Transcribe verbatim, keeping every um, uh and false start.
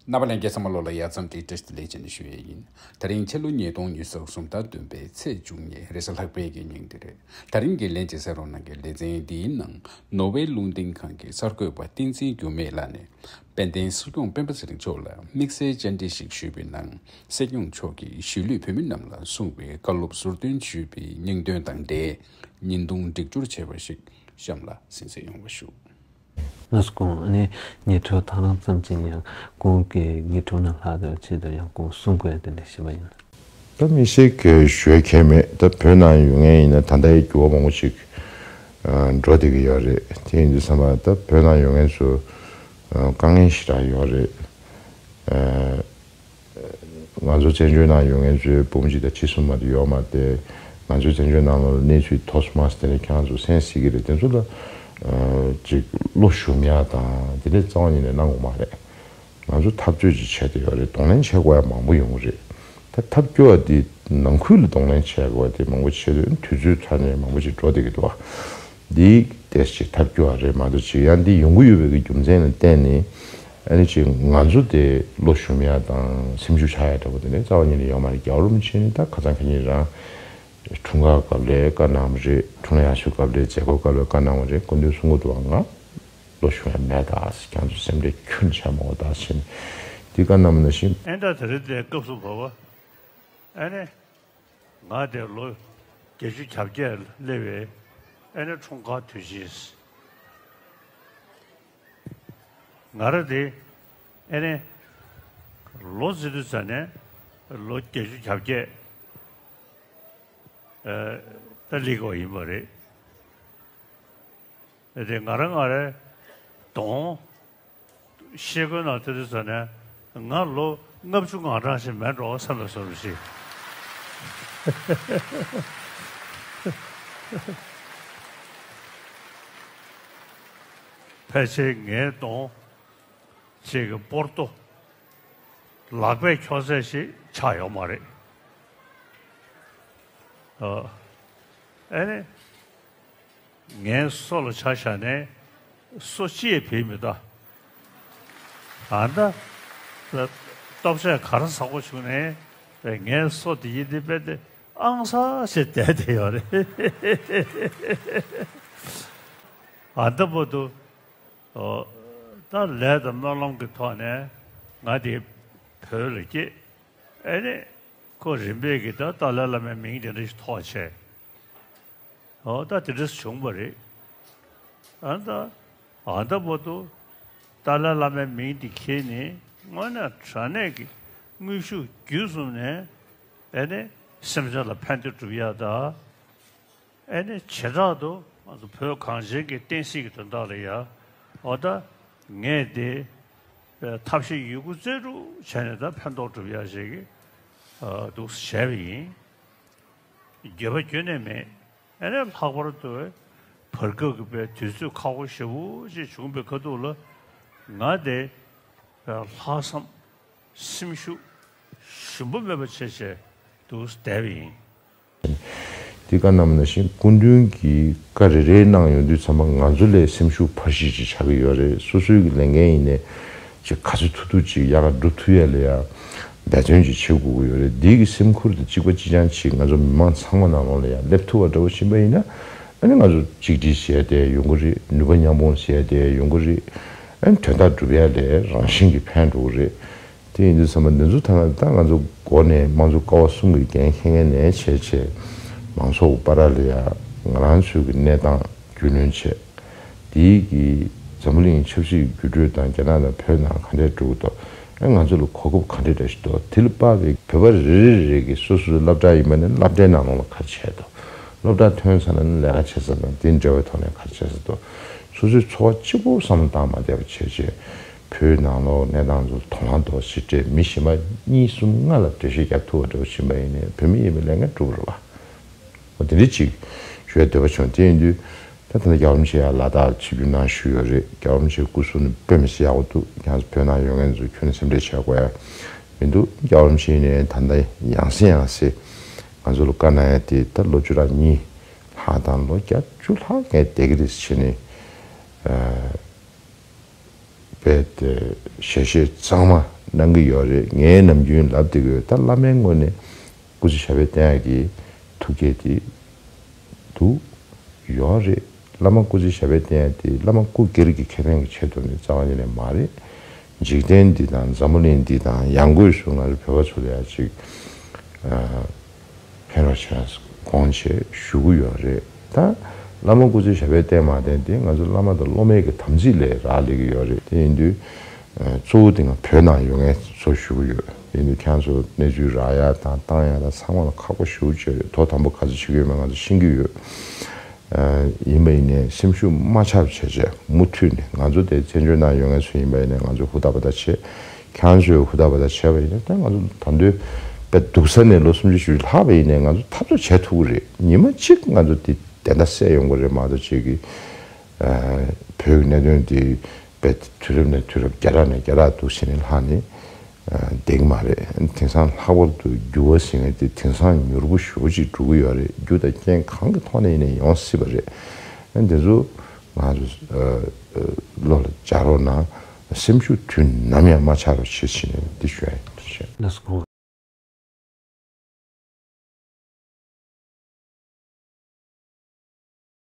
རྣམ་པ་ལྷན་རྒྱས་ཚང་མ་ལོ་ལ་ཡ་མཚམས་འདི་བཀྲ་ཤིས་བདེ་ལེགས་བྱས་ནས་ཞུ་ཡས་ཡིན། དེ་རིང་ཕྱི་ལོ་ཉིས་སྟོང་ཉི་ཤུ་རྩ་གསུམ་ཟླ་བདུན་པའི་ཚེས་བཅུ་གཉིས་རེས་གཟའ་ལྷག་པའི་གི་ཉིན་དེ་རེད། དེ་རིང་གི་ལན་གཅིག་གསན་རོགས་གནང་གི་ལེ་ཚན་འདིའི་ནང་ནོར་ཝེ་རླུང་འཕྲིན་ཁང་གི་གསར་འགོད་པ་བསྟན་འཛིན་འགྱུར་མེད་ལགས་ནས་དཔལ་ལྡན་སྲིད་སྐྱོང་སྤེན་པ་ཚེ་རིང་མཆོག་ལ་དམིགས་བསལ་བཅར་འདྲི་ཞིག་ཞུས་པའི་ནང་སྲིད་སྐྱོང་མཆོག་གིས་གཞིས་ལུས་བོད་མི་རྣམས་ལ་གསུངས་པའི་བཀའ་སློབ་ཟུར་འདོན་ཞུས་པའི་སྙིང་དོན་དང་འབྲེལ་བརྙན་ཐུང་སྒྲིག་སྦྱོར་བྱས་པ་ཞིག་གཤམ་ལ་གསན་གཟིགས་ཡོང་བ་ཞུ། ལགས་སོ། ཁོང་ཨ་ནི་ཉིན་ཐོ་ཐང་རང་ཙམ་ཅིག་ཡང་ཁོང་གི་ཉིན་ཐོ་ནང་ལྷག་དོན་ཆེད་དུ་ཡང་ཁོང་གསུང་དགོས་དེ་འདྲ་ཞིག་ཡིན། ད་མི་ཤེས་གི་ཞོལ་ཁྱད་མེད། ད་བོད་ནང་ཡོད་མཁན་ཡིན་ན་ད་ལྟའི་འགྱུར་བ་མང་པོ་ཞིག་ཨ་འགྲོ་བསྡད་ཀྱི་ཡོད་རེད། དེ་ཡིན་དུས་ཙམ་པ་ད་བོད་ནང་ཡོད་མཁན་ཚོ་ཨ་དཀའ་ངལ་ཞེ་དྲག་ཡོད་རེད། ཨ་ང་ཚོ་བཙན་བྱོལ་ནང་ཡོད་མཁན་ཚོའི་འབུམ་གཅིག་དང་ཁྲི་གསུམ་མ་གཏོགས་ཡོད་མ་རེད། ང་ཚོའི་བཙན་བྱོལ་ནང་ལ་གནས་ཚུལ་ཐོག་སུ་མ་སྟེ་ནས་ཁྱེད་རང་ཚོ་གསན་སྲིད་ཀྱི་རེད། དེ་ཚོ་ལ་ཨ་ཅིག་བློ་ཞུམ་ཡག་དང་དེ་འདྲའི་རྩ་བ་ཉིད་ནས་གནང་དགོས་མ་རེད། ང་ཚོ་འཐབ་རྩོད་ཅིག་བྱས་ཏེ་ཡོད་རེད། གདོང་ལེན་བྱེད་དགོས་ཡ་མང་པོ་ཡོང་གི་རེད། ད་འཐབ་རྒྱུ་བ་འདི་ནང་ཁུལ་ལ་གདོང་ལེན་བྱེད་དགོས་པ་དེ་མང་པོ་བྱེད་དུས་དུས་ཚོད་ཐ་ནས་མང་པོ་ཅིག་འགྲོ་བསྡད་ཀྱི་འདུག་བ། འདི་ཏོག་ཙམ་ཅིག་འཐབ་རྒྱུ་བ་རེད་མ་གཏོགས་ཅིག་ཡང་འདི་ཡོང་གི་ཡོད་པའི་གི་རྒྱུ་མཚན་ལ་བརྟེན་ནས་ཨ་ནི་ཅིག་ང་ཚོ་དེ་བློ་ཞུམ་ཡ་དང་སེམས་ཤུགས་ཆག་ཡ་འདྲ་པོ་དེ་འདྲ་རྩ་བ་ཉིད་ནས་ཡོད་མ་རེད། རྒྱལ་བ་རིན་པོ་ཆེ་ནི་ད་ཁ་སང་ཁ་ཉིན་རང་འཁྲུངས་སྐར་སྐབས་ལ་བཀའ་གནང་བ་རེད། འཁྲུངས་ལྷ་ཡག་ཤོས་སྐབས་ལ་མཛད་སྒོ་སྐབས་ལ་བཀའ་གནང་བ་རེད། སྐུ་མདུན་གསུང་གི་འདུག་བ། ང་བློ་ཞུམ་ཡ་མེད་ད། ཁྱེད་ཚོ་སེམས་ཁྲལ་ཁྱོན་ནས་བྱེད་མ་དགོས་ད་ཟེར་ནས་འདི་བཀའ་གནང་བ་ནང་བཞིན། ཨེ་འདྲ་དེ་རིང་དེ་སྐབས་སུ་བབས་པ། ཨེ་ནས། ང་དེ་ལོ་བརྒྱད་ཅུ་གྱ་བརྒྱད་སླེབས་པའི་ཨེ་ནས་འཁྲུངས་སྐར་དུས་ཆེན། ང་རང་དེ་ཨེ་ནས་ལོ་ཟེར་དུས་ཙ་ནས་ལོ་བརྒྱད་ཅུ་གྱ་བརྒྱད་ཨ་ད་སླེབས་པ་ཡིན་པ་རེད། དེ་ང་རང་ང་རའི་གདོང་ཤེལ་སྒོའི་ནང་ཐེ་དུས་ཙ་ནས་ང་ལོ་ལྔ་བཅུ་ང་གྲངས་ཤིག་མེད་འགྲོ་བསམ་པའི་བཟོ་འདྲ་ཞིག་ཕལ་ཆེར་ངའི་གདོང་ཅིག་གི་པོར་ཏོ་ལག་པས་འཁྱོག་ཚད་ཞིག་ཆགས་ཡོད་མ་རེད། ཨ་ཨེ་ནས། ངའི་སོ་ལ་ཆ་བཞག་ནས་སོ་ཅི་ཡང་བེད་མི་གཏོང་། ཨ་ད། ལྟོ་ཆས་ག་རེ་ཟ་དགོས་བྱུང་ནའི་ངའི་སོ་དེ་ཡིན་དེ་རྦད་དེ་ཨང་ས་ཞེས་བསྡད་དེ་ཡོད་རེད། ཨ་ད་བར་དུ་ད་ལས་དང་སྨོན་ལམ་གྱི་ཐོག་ནས་ང་དེ་བོད་ལ་སྐྱེས། ཨེ་ནས་ཁོ་རིམ་པས་ཀྱི་ད་ཏཱ་ལའི་བླ་མའི་མིང་དེ་འདྲ་ཞིག་ཐོགས་བྱས། འོ་ད་དེ་འདྲ་བྱུང་བ་རེད། ཨ་ད་ཨ་ད་བར་དུ་ཏཱ་ལའི་བླ་མའི་མིང་དེ་ཁྱེར་ནས་དངོས་གནས་དྲང་གནས་ཀྱི་དངོས་ཤུགས་བརྒྱུད་གསུམ་ནས་ཨེ་ནས་སེམས་ཅན་ལ་ཕན་བདེ་སྒྲུབ་ཡག་དང་། ཨེ་ནས་བྱེ་བྲག་ཏུ་ང་ཚོ་བོད་གངས་ཅན་གྱི་བསྟན་སྲིད་ཀྱི་དོན་དག་ལ་ཡ། འོ་ད་ངས་དེ་ཐབས་ཤེས་ཡོད་རྒུ་རྩལ་སྤྲུགས་བྱས་ནས་ད་ཕན་ཐོགས་སྒྲུབ་ཡག་ཞིག་གི་འདུག་བྱས་པ་ཡིན། འགྱོད་པ་ཁྱོན་ནས་མེད། ཨེ་ནས་ལྷག་པར་དུ་བར་སྐབས་ཀྱི་པའི་དུས་ཚོད་ཁག་པོ་ཞེ་པོ་ཅིག་བྱུང་བའི་ཁ་ཐུག་ལ་ང་དེ་ལྷག་བསམ་སེམས་ཤུགས་ཞུམ་པ་མེད་པ་བྱས་བྱས་འདུག་བསྡད་པ་ཡིན། འདི་བཀའ་གནང་བ་ནང་བཞིན་སྐུ་མདུན་གྱིས་བཀའ་རེ་རེ་གནང་ཡོང་དུས་ཚང་མ་ང་ཚོ་ལས་སེམས་ཤུགས་འཕར་གཞི་ཅིག་ཆགས་ཀྱི་ཡོད་རེད། སོ་སོའི་གི་ལས་འགན་ཡིན་ནའི་ཅིག་ག་ཚོད་ཐུབ་ཐུབ་ཅིག་ཡག་ག་སྒྲུབ་ཐུབ་ཡ་ལ་ཡ་འབད་བརྩོན་ཅིག་བྱེད་དགོས་ཀྱི་ཡོད་རེད། འདི་གི་སེམས་ཁུར་དང་གཅིག་པ་གཅིག་རྐྱང་ཅིག་ང་ཚོ་མི་མང་ཚང་མ་ནང་ལོགས་ལ་ཡ་སླེབས་ཐུབ་པ་འདྲ་བོ་ཕྱིན་པ་ཡིན་ན་ཨ་ནི་ང་ཚོ་གཅིག་སྒྲིལ་བྱས་ཏེ་ཡོང་གི་རེད། ནུས་པ་མཉམ་སྤུངས་བྱས་ཏེ་ཡོང་གི་རེད། ཨ་ནི་དོན་དག་སྒྲུབ་ཡ་ལས་རང་བཞིན་གྱིས་ཕན་འགྲོ་གི་རེད། དེ་ཡིན་དུས་ཚང་མ་འདི་ཚོ་ཐ་ན་ད་ང་ཚོ་འགོ་ནས་དམངས་གཙོ་ཀ་བ་གསུམ་གྱི་འགན་འཁྱེར་མཁན་ནས་བྱས་བྱས་མང་ཚོགས་ཀྱི་བར་ལ་ཡ་ང་རང་ཚོའི་གི་གནས་སྟངས་རྒྱུས་ལོན་བྱས། དེའི་གི་འཛམ་བུ་གླིང་ཆབ་སྲིད་འགྱུར་འགྲོས་དང་རྒྱ་ནག་དང་བོད་ནང་ག་འདྲས་འགྲོ་གི་འདུག་ཨ་ང་ཚོ་ལ་གོ་སྐབས་ག་འདྲས་འདྲ་ཞིག་འདུག་དེ་ལ་དཔག་པའི་བོད་པ་རེ་རེ་རེ་གི་སོ་སོའི་སློབ་གྲྭ་ཡིན་པ་ནས་སློབ་གྲྭའི་ནང་ལོགས་ལ་ག་རེ་བྱས་འདུག་སློབ་གྲྭ་ཐོན་ཚར་ན་ལས་ཀ་བྱེད་ས་དང་དེ་འབྲེལ་བའི་ཐོག་ནས་ག་རེ་བྱེད་ས་འདུག་སོ་སོའི་འཚོ་བ་གཅིག་པོ་བསམ་བློ་བཏང་མ་བསྡད་པ་བྱས་བྱས། བོད་ནང་ལོགས་གནས་སྟངས་ཚོ་དོ་སྣང་འདྲ་བོ་ཞིག་སྤྲད། མི་གཞན་པ་གཉིས་གསུམ་ལྔ་ལ་འགྲེལ་བཤད་རྒྱབ་ཐུབ་པ་འདྲ་བོ་ཕྱིན་པ་ཡིན་ནའི་བོད་མི་ཡིན་པའི་ལས་འགན་འགྲུབ་རེད་བ། འོ་དེ་འདྲ་ཅིག་ཞུ་ཡ་འདོད་པ་བྱུང་། དེ་ཡིན་དུས་ད་ད་ལྟ་རྒྱལ་བ་རིན་པོ་ཆེ་ཡར་ལ་དྭགས་ཆིབས་བསྒྱུར་གནང་ཞུས་ཡོད་རེད། རྒྱལ་བ་རིན་པོ་ཆེའི་སྐུ་གཟུགས་ནི་དཔེ་མི་སྲིད་ཡག་པོ་འདུག་ཁྱེད་རང་ཚོ་བོད་ནང་ཡོད་མཁན་ཚོ་ཁྱོན་ནས་སེམས་ཁྲལ་བྱེད་དགོས་ཡ་མི་འདུག་རྒྱལ་བ་རིན་པོ་ཆེ་ནས་ད་ལྟ་ཡང་སེ་ཡང་སེ་ང་ཚོ་ལ་བཀའ་གནང་ཡ་དེ་ད་ལོ་བཅུ་ཕྲག་གཉིས་ལྷག་དང་ལོ་བརྒྱད་ཅུ་ལྷག་ངས་བསྡད་ཀྱི་རེད་ཟེར་ནས། རྦད་དེ་ཞལ་བཞེས་གཙང་མ་ གནང་གི་ཡོད་རེད། ངས་ནམ་རྒྱུན་ལབ་བསྡད་ཀྱི་ཡོད། ད་བླ་མའི་ངོས་ནས་སྐུ་ཚེ་ཞབས་པད་བརྟན་ཡག་གི་ཐུགས་བསྐྱེད་དེ་འདུག་ཡོད་རེད། བླ་མ་སྐུ་ཚེ་ཞབས་པད་བརྟན་ཡག་དེ་བླ་མ་སྐུ་སྒེར་གྱི་ཁེ་ཕན་གྱི་ཆེད་དུ་ནི་རྩ་བ་ཉིད་ནས་མ་རེད། འཇིག་རྟེན་འདི་དང་འཛམ་བུ་གླིང་འདི་དང་ཡང་སྒོས་སུ་ང་ཚོ་བོད་པ་ཚོ་ལ་ཡང་ཅིག་ཨ། ཕན་རོགས་བྱས་དགོངས་བྱས་ཞུ་གི་ཡོད་རེད། ད་བླ་མ་སྐུ་ཚེ་ཞབས་པད་བརྟན་མ་བརྟན་དེ་ང་ཚོ་བླ་མ་དང་སློབ་མའི་གི་དམ་ཚིག་ལས་རག་ལས་ཀྱི་ཡོད་རེད། དེ་ཡིན་དུས་ཨ། གཙོ་བོ་དེ་ང་བོད་ནང་ཡོད་མཁན་ཚོ་ཞུ་གི་ཡོད། དེ་ཡིན་དུས་ཁྱེད་ཚོ་གནས་ཚུལ་རག་ཡ་དང་བཏང་ཡ་དང་ཚང་མ་ལ་ཁག་པོ་ཞེ་པོ་ཅིག་རེད། དོ་དམ་པོ་ག་ཚོད་བྱེད་ཀྱི་ཡོད་མེད་ང་ཚོ་ཤེས་ཀྱི་ཡོད། ཨ། ཡིན་པ་ཡིན་ནའི་སེམས་ཤུགས་མ་ཆག་བྱས་བྱས་མུ་མཐུད་ནས་ང་ཚོ་དེ་བཙན་བྱོལ་ནང་ཡོད་མཁན་ཚོ་ཡིན་པ་ཡིན་ནའི་ང་ཚོ་ཧུར་ཐག་པ་ཐག་བྱས། ཁྱེད་ཚོས་ཧུར་ཐག་པ་ཐག་བྱས་པ་ཡིན་ན་ད་ང་ཚོ་ད་དུང་དཔེ་སྡུག་ས་ནས་ལོ་སུམ་ཅུ་བཞི་བཅུ་ལྷག་པ་ཡིན་ནའི་ང་ཚོ་འཐབ་རྩོད་བྱས་ཐུབ་ཀྱི་རེད། ཉི་མ་གཅིག་ང་ཚོ་འདི་བདེན་མཐའ་གསལ་ཡོང་གི་རེད་མ་གཏོགས་ཅིག་གི་ཨ། བོད་ཀྱི་གནད་དོན་འདི་དཔེ་དུས་རབས་ནས་དུས་རབས་བརྒྱ་ཕྲག་ནས་བརྒྱ་ཕྲག་འདུག་ཟེར་ནས་ལྷག་ནས་ཨ། བསྡད་ཀྱི་མ་རེད། དེང་སང་ལྷག་པར་དུ་འགྱུར་བ་ཟེར་མཁན་དེ་དེང་སང་མྱུར་པོ་ཞེ་པོ་ཅིག་འགྲོ་གི་ཡོད་རེད། རྒྱུ་དང་རྐྱེན་གང་གི་ཐོག་ནས་ཡིན་ནའི་ཡོང་སྲིད་པ་རེད། ཨ། འདི་ཚོ་ང་ཚོ་ཨ། ཨ། བློ་ལ་འཇགས་རོགས་གནང་། སེམས་ཤུགས་དུས་ནམ་ཡང་མ་ཆག་རོགས་བྱེད་ཟེར་ནས་འདི་ཞུ་ཡ་ཡིན། ཐུགས་རྗེ་ཆེ། ལགས་སོ།